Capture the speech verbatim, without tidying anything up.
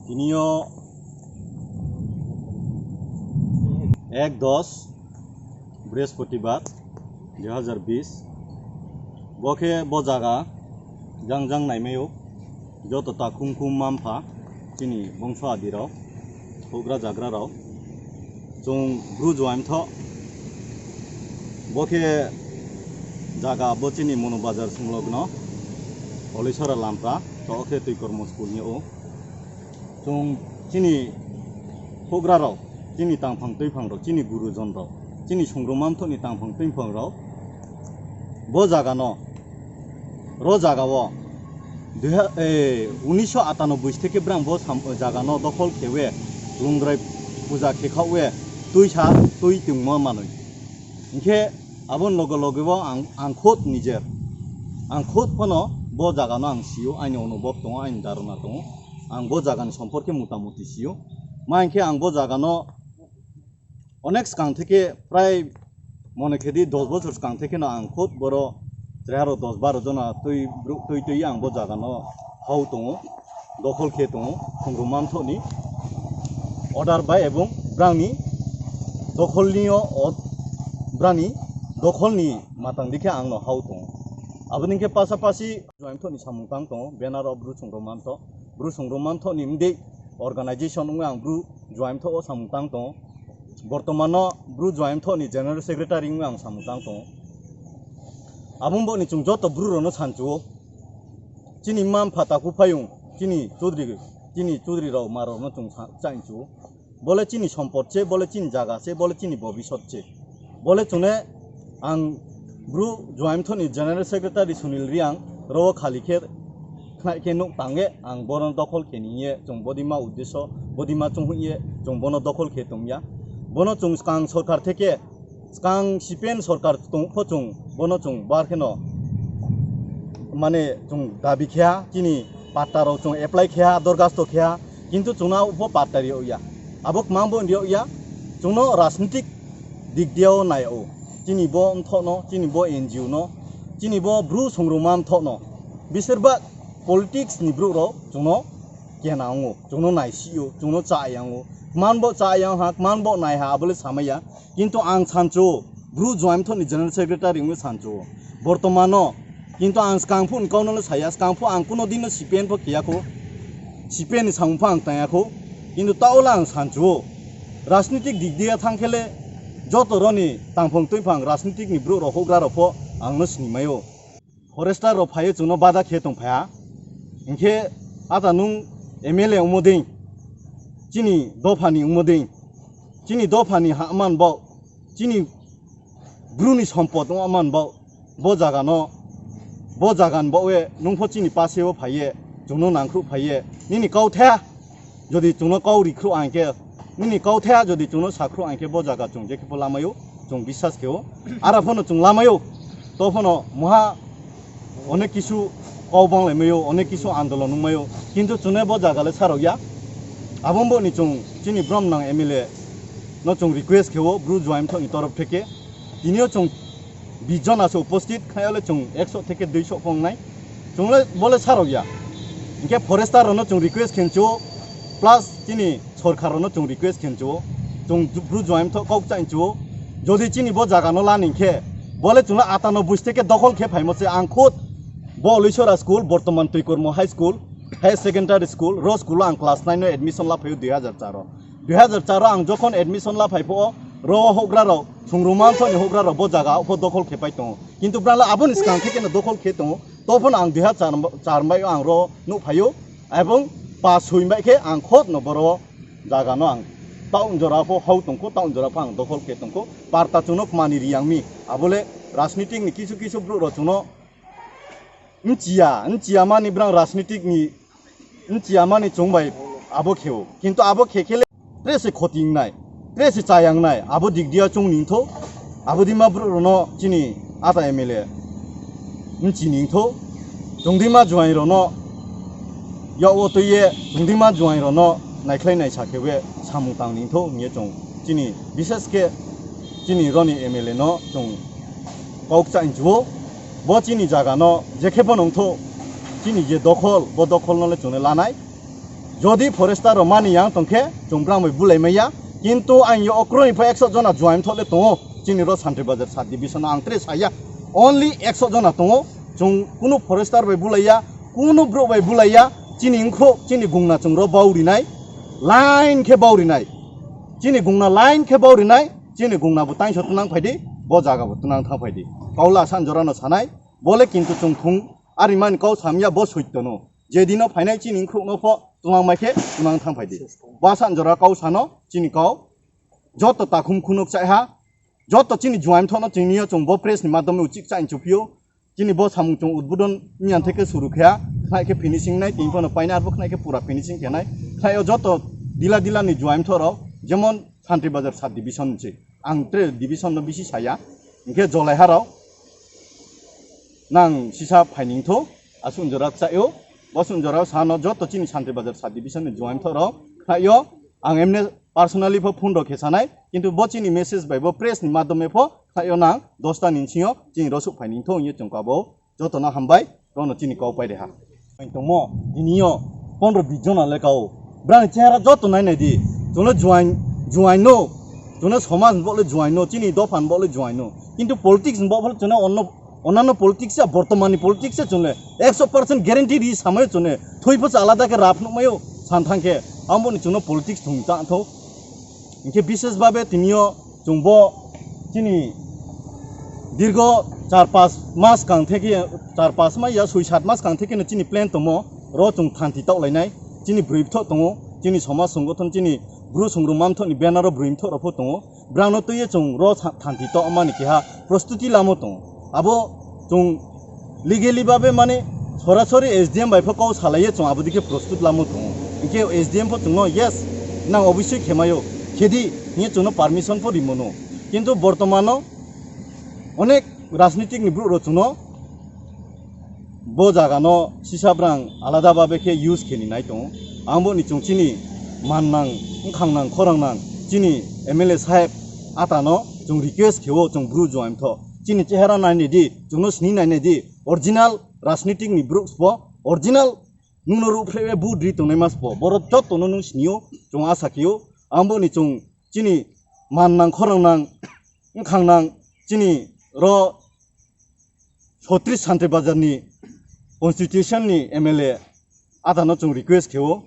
Tinio ek dos Brihaspatibar dui hazar bis. Bo khe bo jaga jang jang naimaio joto takhum khum mampha chini bongso adirok, houhgra jagrarok. Chwng Bru Juaimthoh, bo khe jaga bo chini Monu Bazar songlogno Holisora Lampra, to khe Twikormo school ni o. Chwng chini houhgrarok, chini tangphang twiphangrok, chini gurujonrok, chini Songrumamthohni tangphang twiphangrok bo jagano, ro jagao dui ha-, eh, unisho atanoboi theke brang bo sam-, jagano dokhol khewe, lungrai puja khe khaowe, twi sa, twi tongma manwi. Hinkhe aboni loge loge bo ang, ang khud nijer, ang khud phano bo jagano ang sio, aini onubhob tongo, aini dharana tongo, ang bo jagani somporke motamuti sio. Ma hinkhe ang bo jagano onek swkang theke, prai mone khedi dos bochor swkang thekeno ang khud boro cherairok dos baro jona twi bru-, twi twi ang bo jagano hao tongo, dokhol khe tongo, Songrumamthohni order bai ebong brangni dokholnio, o brani dokholni matang dikhe angno hao tongo. Aboni khe pasapasi Juaimthohni samung tang tongo, banner o Bru Songrumamthoh, Bru Songrumamthohni mdei organization wngwi ang Bru Juaimthoh o samung tang tongo. Bortomano Bru Juaimthohni General Secretary wngwi ang samung tang tongo. Aboni boni chwng joto Bru rokno sanchuo. Chini mma mpha taku phayung, chini Chaudhary, chini Chaudhary rok ma rokno chwng sa-, chainchuo. Bole chini sompot se, bole chini jaga se, bole chini bobisot se. Bole chwngno ang Bru Juaimthohni General Secretary Sunil Riang ro khali khe khnai khe nuk tange ang bono dokhol khe niye chwng bodima uddesho, bodima chwng huye chwng bono dokhol khe tongya. Bono chwng swkang sorkar theke, swkang C P M sorkar tong pho chwng bono chwng bar kheno mane chwng dabi kheya, chini patta rok chwng apply kheya, dorgasto kheya, kintu chwngno abo patta riyokya. Abo kwmang bo riyokya, chwngno rajnitik dik diao naio. Chini bo mthohno, chini bo N G O no, chini bo Bru Songrumamthohno. Bisir ba politics ni brouh rok chwngno kena wngo, chwngno naisio, chwngno cha yango. Kwman bo cha yang ha, kwman bo nai ha, abole samaya. Kintu ang sancho, Bru Juaimthohni General Secretary wngwi sancho. Bortomano, kintu ang swkang phun kauno le saya, swkang phu ang kuno dino C P M pho kiyakho, C P M ni samung pho ang tangya kho. Kintu taola ang sancho, rajnitik dik diya thangkhele, joto roni tangphong twiphang rajnitik ni brouh rok houhgra rok pho ang no sinimaio. Forester rok phaiyo chwngno bada khe tong phaiya. Hinkhe ata nwng M L A wngmo dei, chini dophani wngmo dei, chini dophani ha man bo, chini Bru ni sompot wng man bo, bo jaga no, bo jaga ni bo we nwng pho chini pase o phaiye, chwngno nangkhruh phaiye, nini kau the. Jodi chwngno kau rikhruh ang khe, nini kau the jodi chwngno sakhruh ang khe bo jaga chwng je khe pho lamaio, chwng biswas khe o. Ara phono chwng lamaio, to phono moha onek kisu kau bang lai maio, onek kisu andolon wng maio, kintu chwngno bo jaga le sarok ya. Abo bo ni chwng chini brom nang M L A no chwng request khe o, Bru Juaimthohni torof theke. Tinio chwng bish jon ase uposthit, khaiyale chwng ekso theke duiso phongnai. Chwngle bole sarok ya. Hinkhe forester rokno chwng request khencho, plus chini sorkar rokno chwng request khencho. Chwng Bru Juaimthoh kok chaincho. Jodi chini bo jaga no lan hinkhe, bole chwngno atanoboi theke dokhol khe phaimo se ang khud bo Oluisora school, bortoman Twikormo High School, Higher Secondary School, ro school o ang class nine no admission la phaio dui hazar char o. Dui hazar char o ang jokhon admission la phai pho, ro houhgra rok, Songrumamthohni houhgra rok bo jaga o pho dokhol khe pai tongo. Kintu brala aboni swkang theke no dokhol khe tongo. To phono ang dui hazar char bai o ang ro nuk phaio. Ebong pa sui bai khe ang khot no boro jaga no ang town jora pho hau tongkho, town jora pho ang dokhol khe tongkho. Parta chwngno kmani riyang mi. Abole rajnitik ni kisu kisu brouh rok chwngno Nchiya, nchiya mani brang rajnitik ni, nchiya mani chwng bai abo kheo. Kintu abo khe khele tre se khoti wngnai, tre se chaya wngnai, abo dik dia chwng ningtho, abo dima brouh rokno chini ata M L A nchi ningtho, chwng dima juaing rokno yak o twi ye chwng dima juaing rokno naikhlai naisa khe we samung tang ningtho hwnwi chwng chini bishes khe chini roni M L A no chwng kok cha inchuo, bo chini jaga no je khe phano wngtho, chini je dokhol, bo dokhol no le chwng le lanai. Jodi forester rok mani yang tongkhe chwng brang bai bulai maya, kintu ang yo okroni pha ekso jona juaim thole tongo chini ro Santri Bazar sub division ang tre saya, only ekso jona tongo, chwng kunu forester bai bulaiya, kunu bro bai bulaiya, chini wngkho chini gungna chwng ro baurinai, line khe baurinai, chini gungna line khe baurinai, chini gungna bo tainso tunang phaidi, bo jaga bo tunang thang phaidi, kaula san jora no sanai, bole kintu chwng thung arimani kau samya bo soitto no. Je dino phainai chini wngkhuk no pho tunang mai khe tunang thang phaidi. Ba san jora kau sano chini kau joto takhum khunuk chaiha, joto chini juaim thono chini yo chwng bo press ni madhyome uchik chain chupio. Chini bo samung chwng udbodon miyan theke suru khe khnai khe finishing nai tini phano painai arbo khnai khe pura finishing khe nai. Khnai o joto dila dila ni juaim thoro jemon Santri Bazar sub division se ang tre division no bisi saya. Hingkhe jolai harok nang sisa phaining tho, aswk jora chaio, bo swk jora sano joto chini Santri Bazar sub division ni juaim thoro khaio, ang emne personally pho phone rok khe sanai, kintu bo chini message bai bo press ni madhyome pho khaio nang dosta ni singo chini rosuk phaining tho wngye chwng kabo joto no hambai, rono chini kau pai de ha. Ang tongmo, tini yo pondro bis jona le kau. Brani chehara joto nai nai di. Chwngno juain, juain no. Chwngno somaj ni bo le juain no, chini dopha ni bo le juain no. Kintu politics ni bo phale chwngno onno, onano politics ya, bortomani politics ya chwngno ekso percent guarantee ri samai chwngno. Thoi pho alada khe rap nuk mayo san thang khe. Ambo ni chwngno politics thung ta tho. Hingkhe bishes babe tini yo chwng bo chini dirgo char pas mas kang theke, char pas ma ya soi sat mas kang theke no chini plan tongmo, ro chwng thanti tau lainai, chini bwrwi bthok tongo, chini somaj songgothon, chini bru songrum mamthok ni banner o bwrwi bthok rok pho tongo, brang no twi ye chwng ro tha-, thanti tau mani keha prostuti lamo tongo. Abo chwng legally babe mane sorasori S D M bai pho kau salai ye chwng abo dike prostut lamo tongo. Hingkhe S D M pho chwngno yes, nang obviously khemayo, khedi hinye chwngno permission pho rimono. Kintu bortomano onek rajnitik ni brouh rok chwngno bo jaga no sisa brang alada babe khe use khe ni nai tongo. Ang bo ni chwng chini man nang, wngkhang nang, khorang nang, chini M L A saheb ata no chwng request khe o chwng bru join tho. Chini chehara nai nai di, chwngno sini nai nai di, original rajnitik ni brouh sbo, original nwngno ruh phrebe vote ri tongnai mas bo. Borok joto no nwng sini o, chwng asa khe o. Ang bo ni chwng chini man nang, khorang nang, wngkhang nang, chini ro Chhatris Santri Bazar ni constitution ni M L A ata no chwng request khe o.